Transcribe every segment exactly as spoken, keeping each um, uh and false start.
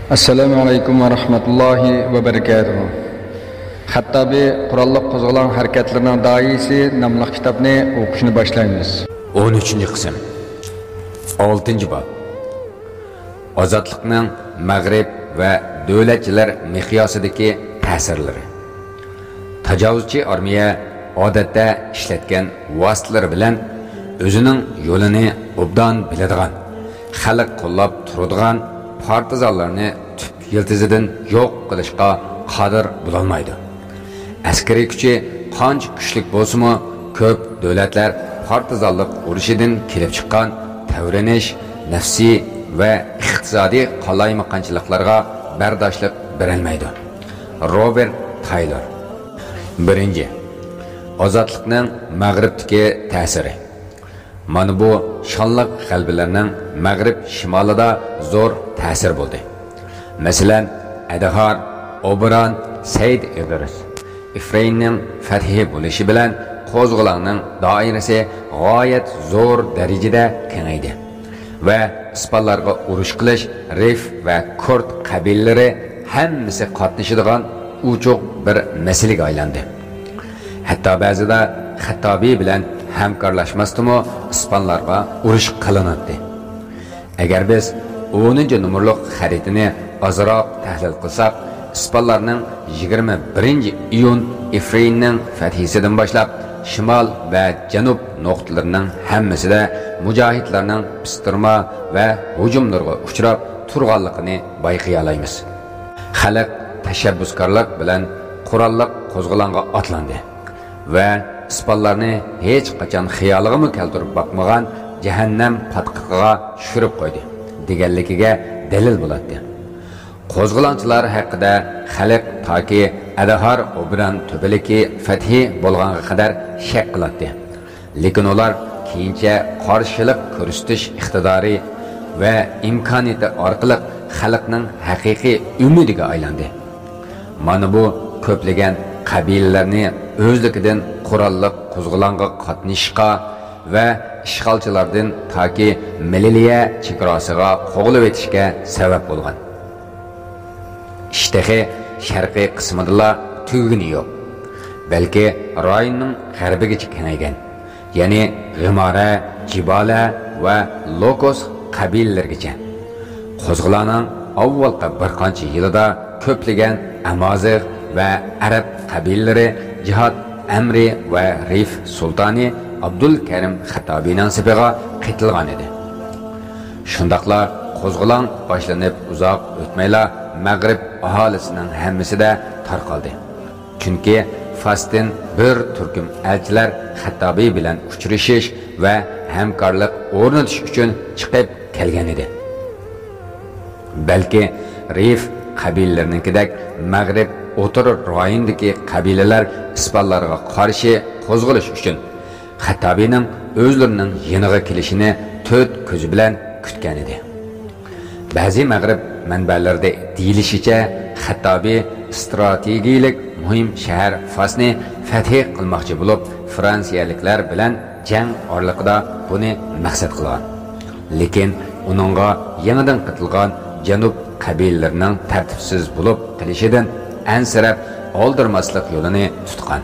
ئەسسالامۇ ئەلەيكۇم ۋە رەھمەتۇللاھى ۋە بەرىكاتۇھۇ. خەتتابى قوراللىق قوزغىلاڭ ھەرىكەتلىرىنىڭ داھىيسى ناملىق كىتابنى ئوقۇشنى باشلايمىز. ئون ئۈچىنچى قىسىم. ئالتىنچى باب. ئازادلىقنىڭ مەغرىب ۋە دۆلەتچىلەر مىقياسىدىكى تەسىرلىرى. تاجاۋۇزچى ئارمىيە ئادەتتە ئىشلەتكەن ۋاسىتىلىرى بىلەن ئۆزىنىڭ يولىنى ئوبدان بىلىدىغان، خەلق قوللاپ تۇرىدىغان پارتىزانلارنى تۈپ يىلتىزىدىن يوق قىلىشقا قادىر بولالمايدۇ. ئەسكىرىي كۈچى قانچە كۈچلۈك بولسىمۇ، كۆپ دۆلەتلەر پارتىزانلىق ئۇرۇشىدىن كېلىپ چىققان تەۋرىنىش، نەپسىي ۋە ئىقتىسادىي قالايمىقانچىلىقلارغا بەرداشلىق بېرەلمەيدۇ. روبېرت تايلور. بىرىنچى، ئازادلىقنىڭ مەغرىبتىكى تەسىرى. مانا بۇ شانلىق غەلىبىلەرنىڭ مەغرىب شىمالىدا زور تەسىرى بولدى. مەسىلەن، ئەدىھار، ئوبران، سەيد ئېغىرىس. ئىفرېيننىڭ فەتھى بولۇشى بىلەن قوزغىلاڭنىڭ دائىرىسى غايەت زور دەرىجىدە كېڭەيدى ۋە ئىسپانلارغا ئۇرۇش قىلىش رىف ۋە كورت قەبىلىلىرى ھەممىسى قاتنىشىدىغان ئوچۇق بىر مەسىلىگە ئايلاندى. ھەتتا بەزىدە خەتتابى بىلەن ھەمكارلاشماستىمۇ ئىسپانلارغا ئۇرۇش قىلىناتتى. ئەگەر بىز ئونىنچى نومۇرلۇق خەرىتىنى ئازراق تەھلىل قىلساق، ئىسپانلارنىڭ يىگىرمە بىرىنچى ئىيۇن ئىفرېيننىڭ فەتھىسىدىن باشلاپ شىمال ۋە جەنۇب نۇقتىلىرىنىڭ ھەممىسىدە مۇجاھىدلارنىڭ پىستىرما ۋە ھۇجۇملىرىغا ئۇچراپ تۇرغانلىقىنى بايقىيالايمىز. خەلق تەشەببۇسكارلىق بىلەن قوراللىق قوزغىلاڭغا ئاتلاندى ۋە ئىسپانلارنى ھېچقاچان خىيالىغىمۇ كەلتۈرۈپ باقمىغان جەھەننەم پاتقىقىغا چۈشۈرۈپ قويدى، دېگەنلىكىگە دەلىل بولاتتى. قوزغىلاڭچىلار ھەققىدە خەلق تاكى ئەدىھار ئوبران تۆپىلىكى فەتھى بولغانغا قەدەر شەك قىلاتتى. لېكىن ئۇلار كېيىنچە قارشىلىق كۆرسىتىش ئىقتىدارى ۋە ئىمكانىيىتى ئارقىلىق خەلقنىڭ ھەقىقىي ئۈمىدىگە ئايلاندى. مانا بۇ كۆپلىگەن قەبىلىلەرنى ئۆزلۈكىدىن قوراللىق قوزغىلاڭغا قاتنىشىشقا ۋە ئىشغالچىلاردىن تاكى مىلىلىيە چېگراسىغا قوغلىۋېتىشكە سەۋەب بولغان. ئىش تېخى شەرقىي قىسمىدىلا تۈگىگىنى يوق، بەلكى رايوننىڭ غەربىگىچە كېڭەيگەن، يەنى غىمارە، جىبالە ۋە لوكوس قەبىلىلىرىگىچە. قوزغىلاڭنىڭ ئاۋۋالقى بىر قانچە يىلىدا كۆپلىگەن ئەمازىغ ۋە ئەرەب قەبىلىلىرى جىھاد ئەمرى ۋە رىف سۇلتانى ئابدۇلكەرىم خەتتابىنىڭ سېپىغا قېتىلغان ئىدى. شۇنداقلا قوزغىلاڭ باشلىنىپ ئۇزاق ئۆتمەيلا مەغرىب ئاھالىسىنىڭ ھەممىسىدە تارقالدى. چۈنكى فاستىن بىر تۈركۈم ئەلچىلەر خەتتابى بىلەن ئۇچرىشىش ۋە ھەمكارلىق ئورنىتىش ئۈچۈن چىقىپ كەلگەن ئىدى. بەلكى رىف قەبىلىلىرىنىڭكىدەك مەغرىب ئوتتۇرا رايوندىكى قەبىلىلەر ئىسپانلارغا قارشى قوزغىلىش ئۈچۈن خەتتابىنىڭ ئۆزلىرىنىڭ يېنىغا كېلىشىنى تۆت كۆزى بىلەن كۈتكەن ئىدى. بەزى مەغرىب مەنبەلىرىدە دېيىلىشىچە، خەتتابى ئىستراتېگىيىلىك مۇھىم شەھەر فاسنى فەتھى قىلماقچى بولۇپ، فرانسىيەلىكلەر بىلەن جەڭ ئارىلىقىدا بۇنى مەقسەت قىلغان. لېكىن ئۇنىڭغا يېڭىدىن قېتىلغان جەنۇب قەبىلىلىرىنىڭ تەرتىپسىز بولۇپ قېلىشىدىن ئەنسىرەپ، ئالدىرىماسلىق يولىنى تۇتقان.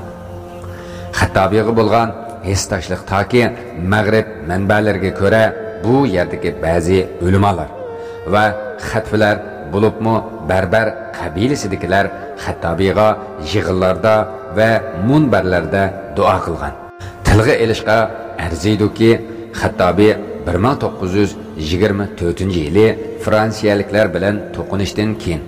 خەتتابىغا بولغان ھېسداشلىق تاكى مەغرىب مەنبەلىرىگە كۆرە، بۇ يەردىكى بەزى ئۆلىمالار ۋە خەتۋىلەر، بولۇپمۇ بەربەر قەبىلىسىدىكىلەر خەتتابىغا يىغىنلاردا ۋە مۇنبەرلەردە دۇئا قىلغان. تىلغا ئېلىشقا ئەرزىيدۇكى، خەتتابى بىر مىڭ توققۇز يۈز يىگىرمە تۆتىنچى يىلى فرانسىيەلىكلەر بىلەن توقۇنۇشتىن كېيىن،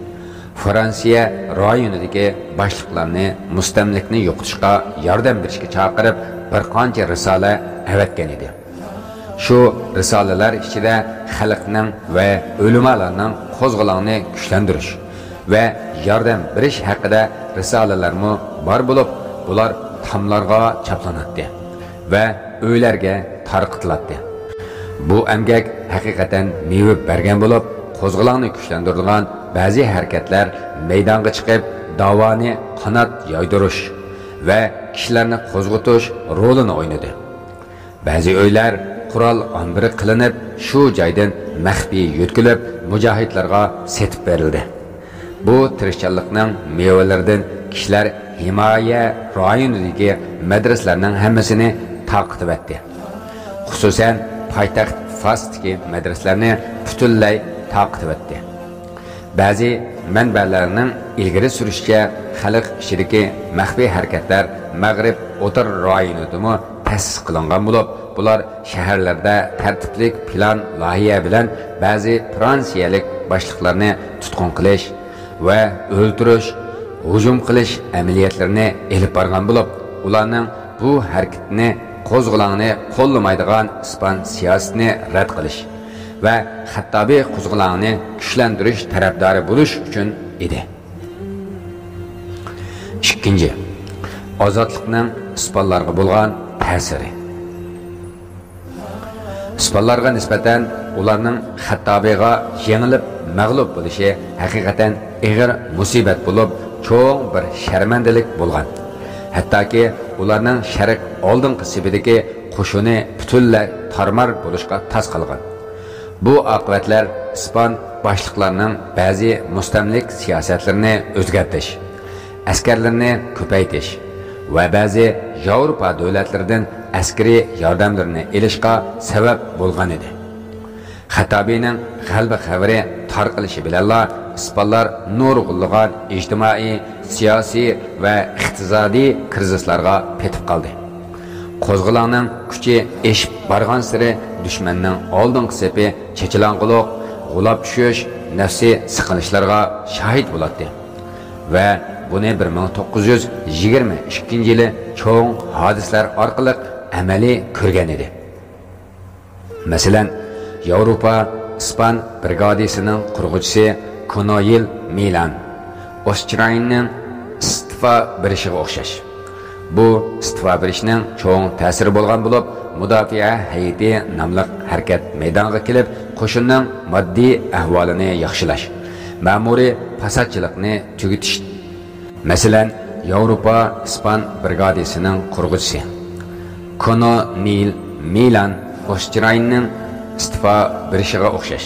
فرانسىيە رايونىدىكى باشلىقلارنى مۇستەملىكىنى يوقىتىشقا ياردەم بېرىشكە چاقىرىپ، بىر قانچە رىسالە ئەۋەتكەن ئىدى. شۇ رىسالىلەر ئىچىدە خەلقنىڭ ۋە ئۆلىمالارنىڭ قوزغىلاڭنى كۈچلەندۈرۈش ۋە ياردەم بېرىش ھەققىدە رىسالىلەرمۇ بار بولۇپ، بۇلار تاملارغا چاپلىناتتى ۋە ئۆيلەرگە تارقىتىلاتتى. بۇ ئەمگەك ھەقىقەتەن مېۋە بەرگەن بولۇپ، قوزغىلاڭنى كۈچلەندۈرىدىغان بەزى ھەرىكەتلەر مەيدانغا چىقىپ، داۋانى قانات يايدۇرۇش ۋە كىشىلەرنى قوزغىتىش رولىنى ئوينىدى. بەزى ئۆيلەر قورال ئامبىرى قىلىنىپ، شۇ جايدىن مەخپىي يۆتكىلىپ، مۇجاھىدلارغا سېتىپ بېرىلدى. بۇ تىرىشچانلىقنىڭ مېۋىلىرىدىن كىشىلەر ھىمايە رايونىدىكى مەدرىسىلەرنىڭ ھەممىسىنى تارقىتىۋەتتى. خۇسۇسەن، پايتەخت فاستىكى مەدرىسىلەرنى پۈتۈنلەي تارقىتىۋەتتى. بەزى مەنبەلەرنىڭ ئىلگىرى سۈرۈشىچە، خەلق ئىچىدىكى مەخپىي ھەرىكەتلەر مەغرىب ئوتتۇرا رايونىدىمۇ تەسىس قىلىنغان بولۇپ، بۇلار شەھەرلەردە تەرتىپلىك پىلان، لايىھە بىلەن بەزى فرانسىيەلىك باشلىقلارنى تۇتقۇن قىلىش ۋە ئۆلتۈرۈش، ھۇجۇم قىلىش ئەمەلىيەتلىرىنى ئېلىپ بارغان بولۇپ، ئۇلارنىڭ بۇ ھەرىكىتىنى، قوزغىلاڭنى قوللىمايدىغان ئىسپان سىياسىتىنى رەت قىلىش ۋە خەتتابى قوزغىلاڭنى كۈچلەندۈرۈش تەرەپدارى بولۇش ئۈچۈن ئىدى. ئىككىنچى، ئازادلىقنىڭ ئىسپانلارغا بولغان تەسىرى. ئىسپانلارغا نىسبەتەن ئۇلارنىڭ خەتتابىغا يېڭىلىپ مەغلۇپ بولۇشى ھەقىقەتەن ئېغىر مۇسىبەت بولۇپ، چوڭ بىر شەرمەندىلىك بولغان. ھەتتاكى ئۇلارنىڭ شەرق ئالدىنقى سېپىدىكى قوشۇنى پۈتۈنلەي تارمار بولۇشقا تاس قالغان. بۇ ئاقىۋەتلەر ئىسپان باشلىقلارنىڭ بەزى مۇستەملىك سىياسەتلىرىنى ئۆزگەرتىش، ئەسكەرلىرىنى كۆپەيتىش ۋە بەزى ياۋروپا دۆلەتلىرىدىن ئەسكىرىي ياردەملىرىنى ئېلىشقا سەۋەب بولغان ئىدى. خەتتابىنىڭ غەلىبە خەۋىرى تارقىلىشى بىلەنلا، ئىسپانلار نۇرغۇنلىغان ئىجتىمائىي، سىياسىي ۋە ئىقتىسادىي كىرىزىسلارغا پېتىپ قالدى. قوزغىلاڭنىڭ كۈچى ئېشىپ بارغانسېرى، دۈشمەننىڭ ئالدىنقى سېپى چېچىلاڭغۇلۇق، غۇلاپ چۈشۈش، نەپسىي سىقىلىشلارغا شاھىت بولاتتى. ۋە بۇنى بىر مىڭ توققۇز يۈز يىگىرمە ئىككىنچى يىلى چوڭ ھادىسىلەر ئارقىلىق ئەمەلىي كۆرگەن ئىدى. مەسىلەن، ياۋروپا ئىسپان برىگادىسىنىڭ قۇرغۇچىسى كونويىل مىلان ئوسترايننىڭ ئىستېفا بېرىشىغا ئوخشاش. بۇ ئىستېفا بېرىشنىڭ چوڭ تەسىرى بولغان بولۇپ، مۇداپىئە ھەيئىتى ناملىق ھەرىكەت مەيدانغا كېلىپ، قوشۇننىڭ ماددىي ئەھۋالىنى ياخشىلاش، مەمۇرىي پاساتچىلىقنى تۈگىتىش. مەسىلەن، ياۋروپا ئىسپان برىگادىسىنىڭ قۇرغۇچىسى كونونېل مىلان ئوسترايننىڭ ئىستېفا بېرىشىغا ئوخشاش.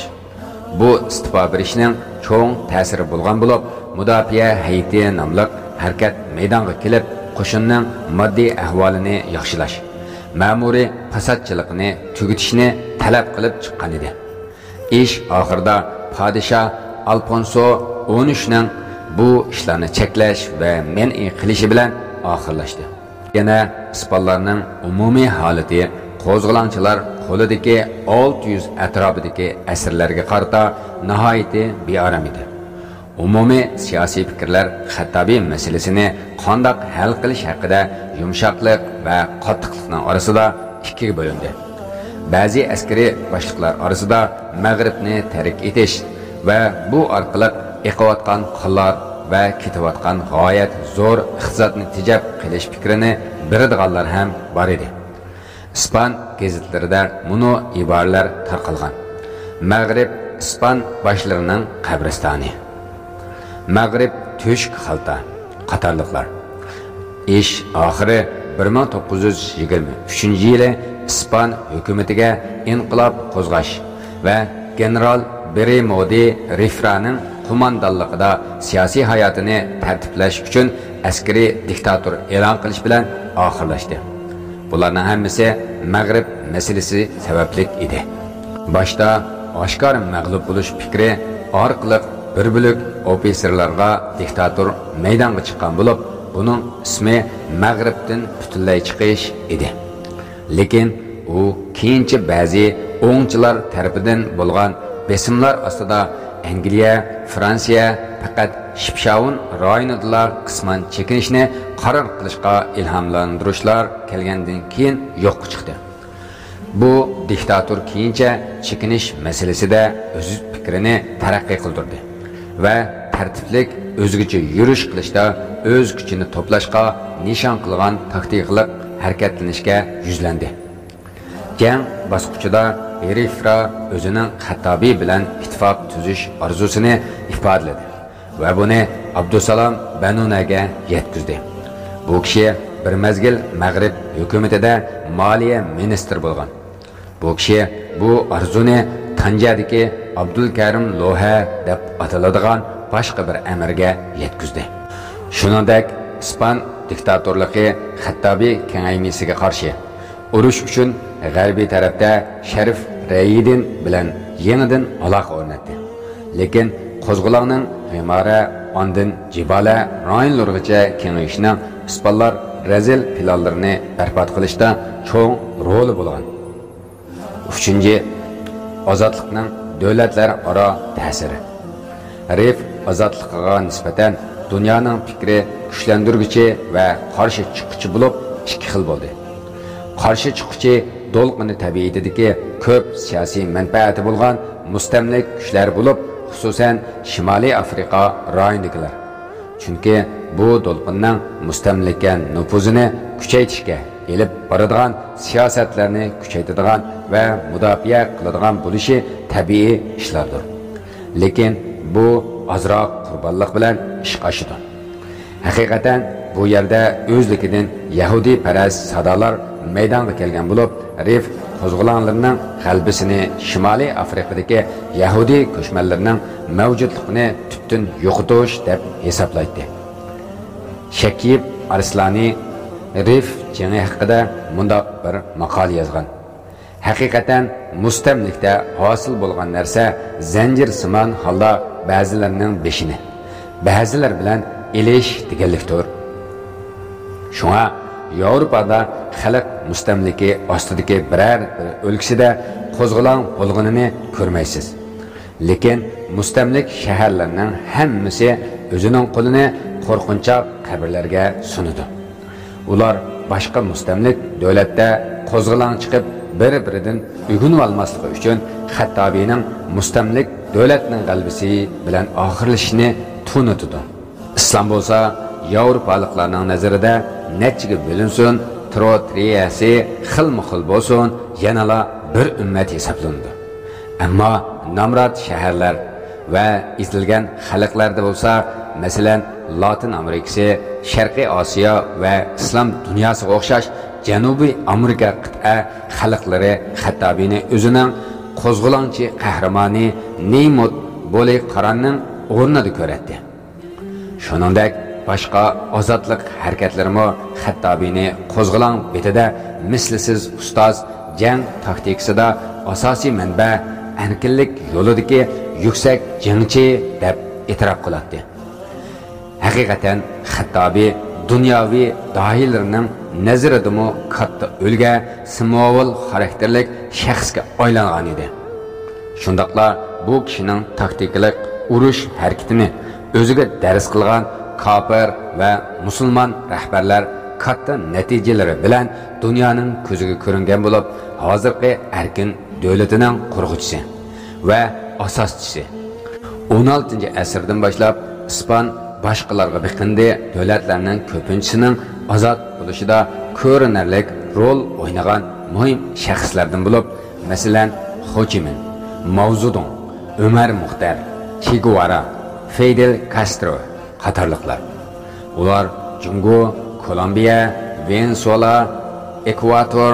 بۇ ئىستېفا بېرىشنىڭ چوڭ تەسىرى بولغان بولۇپ، مۇداپىئە ھەيئىتى ناملىق ھەرىكەت مەيدانغا كېلىپ، قوشۇننىڭ ماددىي ئەھۋالىنى ياخشىلاش، مەمۇرىي پاساتچىلىقنى تۈگىتىشنى تەلەپ قىلىپ چىققان ئىدى. ئىش ئاخىرىدا پادىشاھ ئالفونسو ئون ئۈچنىڭ بۇ ئىشلارنى چەكلەش ۋە مەنئى قىلىشى بىلەن ئاخىرلاشتى. يەنە ئىسپانلارنىڭ ئومۇمىي ھالىتى قوزغىلاڭچىلار قولىدىكى ئالتە يۈز ئەتراپىدىكى ئەسىرلەرگە قارىتا ناھايىتى بىئارام ئىدى. ئومۇمىي سىياسىي پىكىرلەر خەتتابى مەسىلىسىنى قانداق ھەل قىلىش ھەققىدە يۇمشاقلىق ۋە قاتتىقلىقنىڭ ئارىسىدا ئىككىگە بۆلۈندى. بەزى ئەسكىرىي باشلىقلار ئارىسىدا مەغرىبنى تەرك ئېتىش ۋە بۇ ئارقىلىق ئېقىۋاتقان قانلار ۋە كېتىۋاتقان غايەت زور ئىقتىسادنى تېجەپ قېلىش پىكرىنى بېرىدىغانلار ھەم بار ئىدى. ئىسپان گېزىتلىرىدە مۇنۇ ئىبارىلەر تارقالغان: «مەغرىب ئىسپان باشلىرىنىڭ قەبرىستانى»، «مەغرىب تۆشۈك خالتا» قاتارلىقلار. ئىش ئاخىرى بىر مىڭ توققۇز يۈز يىگىرمە ئۈچىنچى يىلى ئىسپان ھۆكۈمىتىگە ئىنقىلاب قوزغاش ۋە گېنېرال برىمودى رىفرانىڭ قوماندانلىقىدا سىياسىي ھاياتىنى تەرتىپلەش ئۈچۈن ئەسكىرىي دىكتاتور ئېلان قىلىش بىلەن ئاخىرلاشتى. بۇلارنىڭ ھەممىسى مەغرىب مەسىلىسى سەۋەبلىك ئىدى. باشتا ئاشكارا مەغلۇپ بولۇش پىكرى ئارقىلىق بىر بۆلەك ئوفىتسېرلارغا دىكتاتور مەيدانغا چىققان بولۇپ، بۇنىڭ ئىسمى مەغرىبتىن پۈتۈنلەي چىقىش ئىدى. لېكىن ئۇ كېيىنچە بەزى ئوڭچىلار تەرىپىدىن بولغان بېسىملار ئاستىدا ئەنگلىيە، فرانسىيە پەقەت شىپشاۋۇن رايونىدىلا قىسمەن چېكىنىشنى قارار قىلىشقا ئىلھاملاندۇرۇشلار كەلگەندىن كېيىن يوققا چىقتى. بۇ دىكتاتور كېيىنچە چېكىنىش مەسىلىسىدە ئۆز پىكرىنى تەرەققىي قىلدۇردى ۋە تەرتىپلىك ئۆزگىچە يۈرۈش قىلىشتا ئۆز كۈچىنى توپلاشقا نىشان قىلغان تاكتىكىلىق ھەرىكەتلىنىشكە يۈزلەندى. جەڭ باسقۇچىدا ھېرىفرا ئۆزىنىڭ خەتتابى بىلەن ئىتتىپاق تۈزۈش ئارزۇسىنى ئىپادىلىدى ۋە بۇنى ئابدۇسالام بەنۇنەگە يەتكۈزدى. بۇ كىشى بىر مەزگىل مەغرىب ھۆكۈمىتىدە مالىيە مىنىستىرى بولغان. بۇ كىشى بۇ ئارزۇنى تانجيەدىكى ئابدۇلكەرىم لوھە دەپ ئاتىلىدىغان باشقا بىر ئەمىرگە يەتكۈزدى. شۇنىڭدەك ئىسپان دىكتاتورلۇقى خەتتابى كېڭەيمىسىگە قارشى ئۇرۇش ئۈچۈن غەربىي تەرەپتە شەرىف رەيىدىن بىلەن يېڭىدىن ئالاقە ئورناتتى. لېكىن قوزغىلاڭنىڭ غىمارە، ئاندىن جىبالە رايونلىرىغىچە كېڭىيىشىنىڭ ئىسپانلار رەزىل پىلانلىرىنى بەربات قىلىشتا چوڭ رولى بولغان. ئۈچىنچى، ئازادلىقنىڭ دۆلەتلەر ئارا تەسىرى. رىف ئازادلىقىغا نىسبەتەن دۇنيانىڭ پىكرى كۈچلەندۈرگۈچى ۋە قارشى چىققۇچى بولۇپ ئىككى خىل بولدى. قارشى چىققۇچى دولقۇنى تەبىئىتىدىكى كۆپ سىياسىي مەنپەئەتى بولغان مۇستەملىك كۈچلەر بولۇپ، خۇسۇسەن شىمالىي ئافرىقا رايونىدىكىلەر. چۈنكى بۇ دولقۇننىڭ مۇستەملىكە نوپۇزىنى كۈچەيتىشكە ئېلىپ بارىدىغان سىياسەتلەرنى كۈچەيتىدىغان ۋە مۇداپىئە قىلىدىغان بولۇشى تەبىئىي ئىشلاردۇر. لېكىن بۇ ئازراق قۇربانلىق بىلەن ئىشقا ئاشىدۇ. ھەقىقەتەن بۇ يەردە ئۆزلۈكىدىن يەھۇدىيپەرەس سادالار مەيدانغا كەلگەن بولۇپ، رىف قوزغىلاڭلىرىنىڭ غەلىبىسىنى شىمالىي ئافرىقىدىكى يەھۇدىي كۆچمەنلىرىنىڭ مەۋجۇتلۇقىنى پۈتۈن يوقىتىش دەپ ھېسابلايتتى. شەكىب ئارسلانى رىف جېڭى ھەققىدە مۇنداق بىر ماقالە يازغان: «ھەقىقەتەن مۇستەملىكىدە ھاسىل بولغان نەرسە زەنجىرسىمان ھالدا بەزىلەرنىڭ بېشىنى، بەزىلەر بىلەن ئېلىش دېگەنلىكتۇر.» شۇڭا ياۋروپادا خەلق مۇستەملىكە ئاستىدىكى بىرەر بىر ئۆلكىسىدە قوزغىلاڭ بولغىنىنى كۆرمەيسىز. لېكىن مۇستەملىك شەھەرلەرنىڭ ھەممىسى ئۆزىنىڭ قولىنى قورقۇنچاق قەبرىلەرگە سۇنىدۇ. ئۇلار باشقا مۇستەملىك دۆلەتتە قوزغىلاڭ چىقىپ، بىر-بىرىدىن ئۆگىنىۋالماسلىقى ئۈچۈن خەتتابىنىڭ مۇستەملىك دۆلەتنىڭ غەلىبىسى بىلەن ئاخىرلىشىشىنى تونۇتىدۇ. ئىسلام بولسا ياۋروپالىقلارنىڭ نەزىرىدە نەچچىگە بۆلۈنسۇن، تروترىيەسى خىلمۇ خىل بولسۇن، يەنىلا بىر ئۈممەت ھېسابلىنىدۇ. ئەمما نامرات شەھەرلەر ۋە ئېزىلگەن خەلقلەردە بولسا، مەسىلەن، لاتىن ئامېرىكىسى، شەرقىي ئاسىيا ۋە ئىسلام دۇنياسىغا ئوخشاش جەنۇبىي ئامېرىكا قىتئە خەلقلىرى خەتتابىنى ئۆزىنىڭ قوزغىلاڭچى قەھرىمانى نېيموت بولى قاراننىڭ ئورنىدا كۆرەتتى. شۇنىڭدەك باشقا ئازادلىق ھەرىكەتلىرىمۇ خەتتابىنى قوزغىلاڭ بېتىدە مىسلىسىز ئۇستاز، جەڭ تاكتىكىسىدا ئاساسىي مەنبە، ئەركىنلىك يولىدىكى يۈكسەك جەڭچى دەپ ئېتىراپ قىلاتتى. ھەقىقەتەن خەتتابى دۇنياۋى داھىيلىرىنىڭ نەزىرىدىمۇ كاتتا ئۈلگە، سىمۋول خاراكتېرلىك شەخسكە ئايلانغان ئىدى. شۇنداقلا بۇ كىشىنىڭ تاكتىكىلىق ئۇرۇش ھەرىكىتىنى ئۆزىگە دەرس قىلغان كاپىر ۋە مۇسۇلمان رەھبەرلەر كاتتا نەتىجىلىرى بىلەن دۇنيانىڭ كۆزىگە كۆرۈنگەن بولۇپ، ھازىرقى ئەركىن دۆلىتىنىڭ قۇرغۇچىسى ۋە ئاساسچىسى. ئون ئالتىنچى ئەسىردىن باشلاپ ئىسپان باشقىلارغا بېقىندى دۆلەتلەرنىڭ كۆپىنچىسىنىڭ ئازاد بولۇشىدا كۆرۈنەرلىك رول ئوينىغان مۇھىم شەخسلەردىن بولۇپ، مەسىلەن، خو چى مىن، ماۋزېدۇڭ، ئۆمەر مۇختەر، چې گېۋارا، فىدېل كاسترو قاتارلىقلار. ئۇلار جۇڭگو، كولومبىيە، ۋېنېسۇېلا، ئېكۋاتور،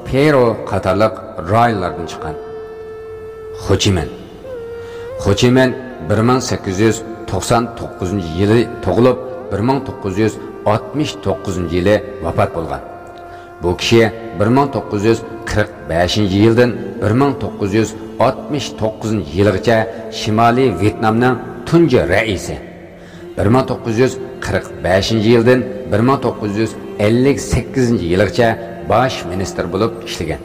پېرۇ قاتارلىق رايونلاردىن چىققان. خو چى مىن. خو چى مىن بىر مىڭ سەككىز يۈز توقسان توققۇزىنچى يىلى تۇغۇلۇپ، بىر مىڭ توققۇز يۈز ئاتمىش توققۇزىنچى يىلى ۋاپات بولغان. بۇ كىشى بىر مىڭ توققۇز يۈز قىرىق بەشىنچى يىلدىن بىر مىڭ توققۇز يۈز ئاتمىش توققۇزىنچى يىلىغىچە شىمالىي ۋيېتنامنىڭ تۇنجى رەئىسى، بىر مىڭ توققۇز يۈز قىرىق بەشىنچى يىلدىن بىر مىڭ توققۇز يۈز ئەللىك سەككىزىنچى يىلىغىچە باش مىنىستىر بولۇپ ئىشلىگەن.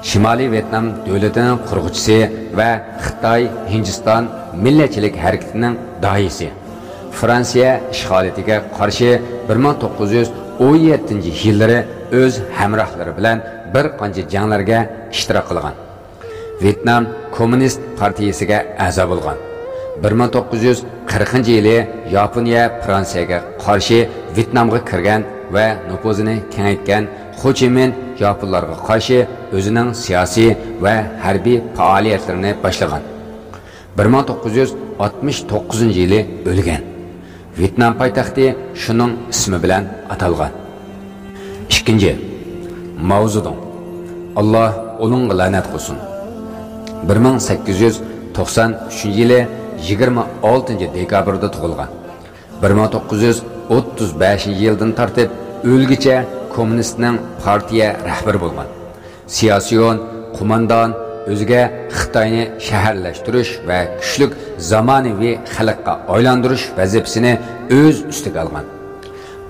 شىمالىي ۋيېتنام دۆلىتىنىڭ قۇرغۇچىسى ۋە خىتاي، ھىندىستان مىللەتچىلىك ھەرىكىتىنىڭ داھىيسى. فرانسىيە ئىشغالىيىتىگە قارشى بىر مىڭ توققۇز يۈز ئون يەتتىنچى يىللىرى ئۆز ھەمراھلىرى بىلەن بىر قانچە جەڭلەرگە ئىشتىراك قىلغان. ۋيېتنام كوممۇنىست پارتىيىسىگە ئەزا بولغان. بىر مىڭ توققۇز يۈز قىرىقىنچى يىلى ياپونىيە فرانسىيەگە قارشى ۋيېتنامغا كىرگەن ۋە نوپۇزىنى كېڭەيتكەن خو چى مىن ياپونلارغا قارشى ئۆزىنىڭ سىياسىي ۋە ھەربىي پائالىيەتلىرىنى باشلىغان. بىر مىڭ توققۇز يۈز ئاتمىش توققۇزىنچى يىلى ئۆلگەن. ۋيېتنام پايتەختى شۇنىڭ ئىسمى بىلەن ئاتالغان. ئىككىنچى، ماۋزېدۇڭ. ئاللا ئۇنىڭغا لەنەت قىلسۇن. بىر مىڭ سەككىز يۈز توقسان ئۈچىنچى يىلى يىگىرمە ئالتىنچى دېكابىردا تۇغۇلغان. بىر مىڭ توققۇز يۈز ئوتتۇز بەشىنچى يىلدىن تارتىپ ئۆلگۈچە كوممۇنىستنىڭ پارتىيە رەھبىرى بولغان. سىياسىيون، قوماندان، ئۆزىگە خىتاينى شەھەرلەشتۈرۈش ۋە كۈچلۈك زامانىۋى خەلققە ئايلاندۇرۇش ۋەزىپىسىنى ئۆز ئۈستىگە ئالغان.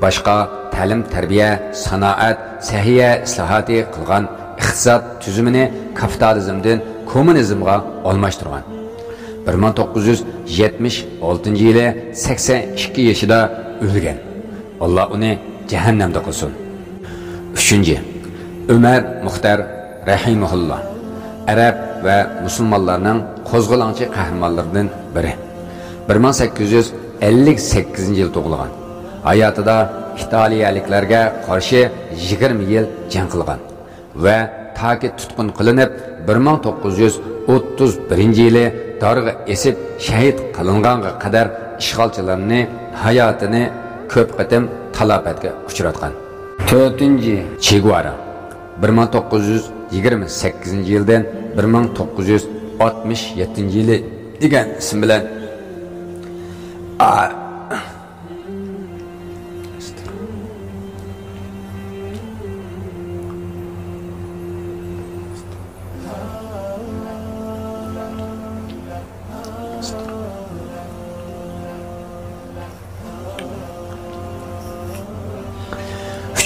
باشقا تەلىم-تەربىيە، سانائەت، سەھىيە ئىسلاھاتى قىلغان، ئىقتىساد تۈزۈمىنى كاپىتالىزمدىن كوممۇنىزمغا ئالماشتۇرغان. بىر مىڭ توققۇز يۈز يەتمىش ئالتىنچى يىلى سەكسەن ئىككى يېشىدا ئۆلگەن. ئاللا ئۇنى جەھەننەمدە قىلسۇن. ئۈچىنچى، ئۆمەر مۇختەر رەھىمەھۇللا، ئەرەب ۋە مۇسۇلمانلارنىڭ قوزغىلاڭچى قەھرىمانلىرىدىن بىرى. بىر مىڭ سەككىز يۈز ئەللىك سەككىزىنچى يىل تۇغۇلغان. ھاياتىدا ئىتالىيەلىكلەرگە قارشى يىگىرمە يىل جەڭ قىلغان ۋە تاكى تۇتقۇن قىلىنىپ، بىر مىڭ توققۇز يۈز ئوتتۇز بىرىنچى يىلى دارغا ئېسىپ شەھىت قىلىنغانغا قەدەر ئىشغالچىلارنى ھاياتىنى كۆپ قېتىم تالاپەتكە ئۇچراتقان. تۆتىنچى، چېگۋارا، بىر مىڭ توققۇز يۈز يىگىرمە سەككىزىنچى يىلدىن بىر مىڭ توققۇز يۈز ئاتمىش يەتتىنچى يىلى دېگەن ئىسىم بىلەن، ئا،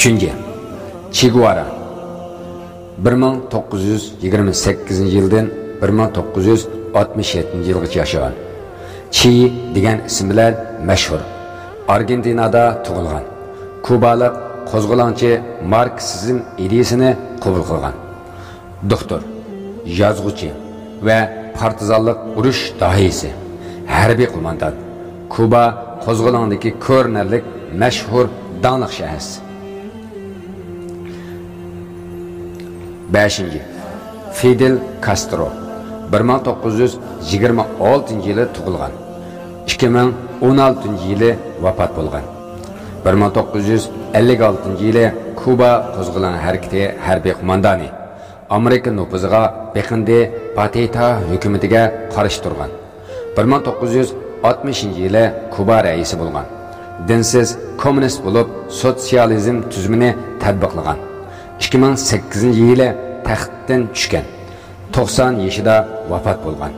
ئۈچىنچى، چېگۋارا، بىر مىڭ توققۇز يۈز يىگىرمە سەككىزىنچى يىلدىن بىر مىڭ توققۇز يۈز ئاتمىش يەتتىنچى يىلغىچە ياشىغان. چى دېگەن ئىسىم بىلەن مەشھۇر. ئارگېنتىنادا تۇغۇلغان. كۇبالىق قوزغىلاڭچى ماركسىزم ئىدىيىسىنى قوبۇل قىلغان. دوختۇر، يازغۇچى ۋە پارتىزانلىق ئۇرۇش داھىيسى، ھەربىي قوماندان، كۇبا قوزغىلىڭىدىكى كۆرۈنەرلىك مەشھۇر داڭلىق شەخس. بەشىنچى، فىدېل كاسترو، بىر مىڭ توققۇز يۈز يىگىرمە ئالتىنچى يىلى تۇغۇلغان، ئىككى مىڭ ئون ئالتىنچى يىلى ۋاپات بولغان. بىر مىڭ توققۇز يۈز ئەللىك ئالتىنچى يىلى كۇبا قوزغىلىڭ ھەرىكىتى ھەربىي قوماندانى، ئامېرىكا نوپۇزىغا بېقىندى باتىستا ھۆكۈمىتىگە قارشى تۇرغان. بىر مىڭ توققۇز يۈز ئاتمىشىنچى يىلى كۇبا رەئىسى بولغان. دىنسىز كوممۇنىست بولۇپ، سوتسىيالىزم تۈزۈمىنى تەتبىقلىغان. ئىككى مىڭ سەككىزىنچى يىلى تەختتىن چۈشكەن. توقسان يېشىدا ۋاپات بولغان.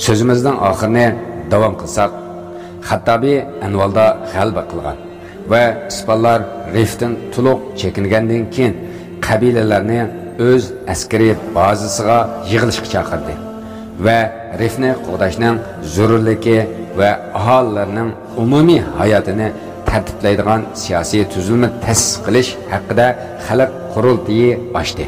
سۆزىمىزنىڭ ئاخىرىنى داۋام قىلساق، خەتتابى ئەنۋالدا غەلىبە قىلغان ۋە ئىسپانلار رىفتىن تولۇق چېكىنگەندىن كېيىن، قەبىلىلەرنى ئۆز ئەسكىرىي بازىسىغا يىغىلىشقا چاقىردى ۋە رىفنى قوغداشنىڭ زۆرۈرلۈكى ۋە ئاھالىلەرنىڭ ئومۇمىي ھاياتىنى تەرتىپلەيدىغان سىياسىي تۈزۈلمە تەسىس قىلىش ھەققىدە خەلق قۇرۇلتىيى ئاچتى.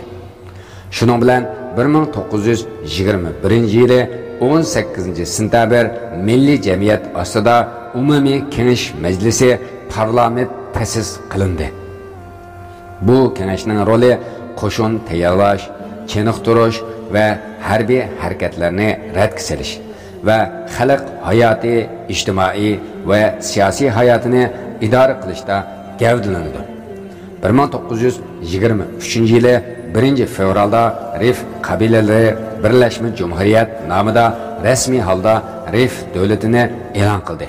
شۇنىڭ بىلەن بىر مىڭ توققۇز يۈز يىگىرمە بىرىنچى يىلى ئون سەككىزىنچى سېنتەبىر مىللىي جەمئىيەت ئاستىدا ئومۇمىي كېڭىشىش مەجلىسى، پارلامېنت تەسىس قىلىندى. بۇ كېڭەشنىڭ رولى قوشۇن تەييارلاش، چېنىقتۇرۇش ۋە ھەربىي ھەرىكەتلەرنى رەتكە سېلىش ۋە خەلق ھاياتى، ئىجتىمائىي ۋە سىياسىي ھاياتىنى ئىدارە قىلىشتا گەۋدىلىنىدۇ. بىر مىڭ توققۇز يۈز يىگىرمە ئۈچىنچى يىلى بىرىنچى فېۋرالدا رىف قەبىلىلىرى بىرلەشمە جۇمھۇرىيەت نامىدا رەسمىي ھالدا رىف دۆلىتىنى ئېلان قىلدى.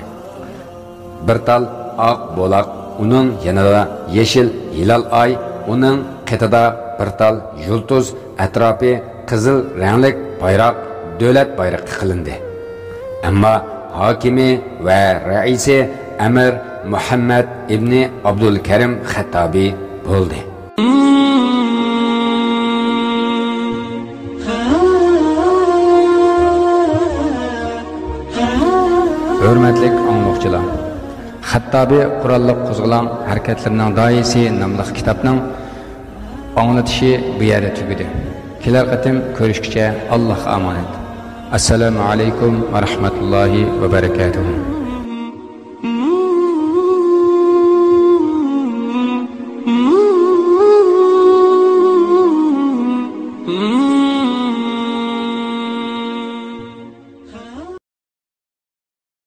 بىر تال ئاق بولاق، ئۇنىڭ يېنىدا يېشىل ھىلال ئاي، ئۇنىڭ قېتىدا بىر تال يۇلتۇز، ئەتراپى قىزىل رەڭلىك بايراق دۆلەت بايرىقى قىلىندى. ئەمما ھاكىمى ۋە رەئىسى ئەمىر مۇھەممەد ئىبنى ئابدۇلكەرىم خەتتابى بولدى. ھۆرمەتلىك ئاڭلىغۇچىلار، خەتتابى قوراللىق قوزغىلاڭ ھەرىكەتلىرىنىڭ داھىيسى ناملىق كىتابنىڭ ئاڭلىتىشى بۇ يەردە تۈگىدى. كېلەر قېتىم كۆرۈشكىچە ئاللاھقا ئامانەت. ئەسسالامۇ ئەلەيكۇم ۋە رەھمەتۇللاھى ۋە بەرەكاتۇھۇ.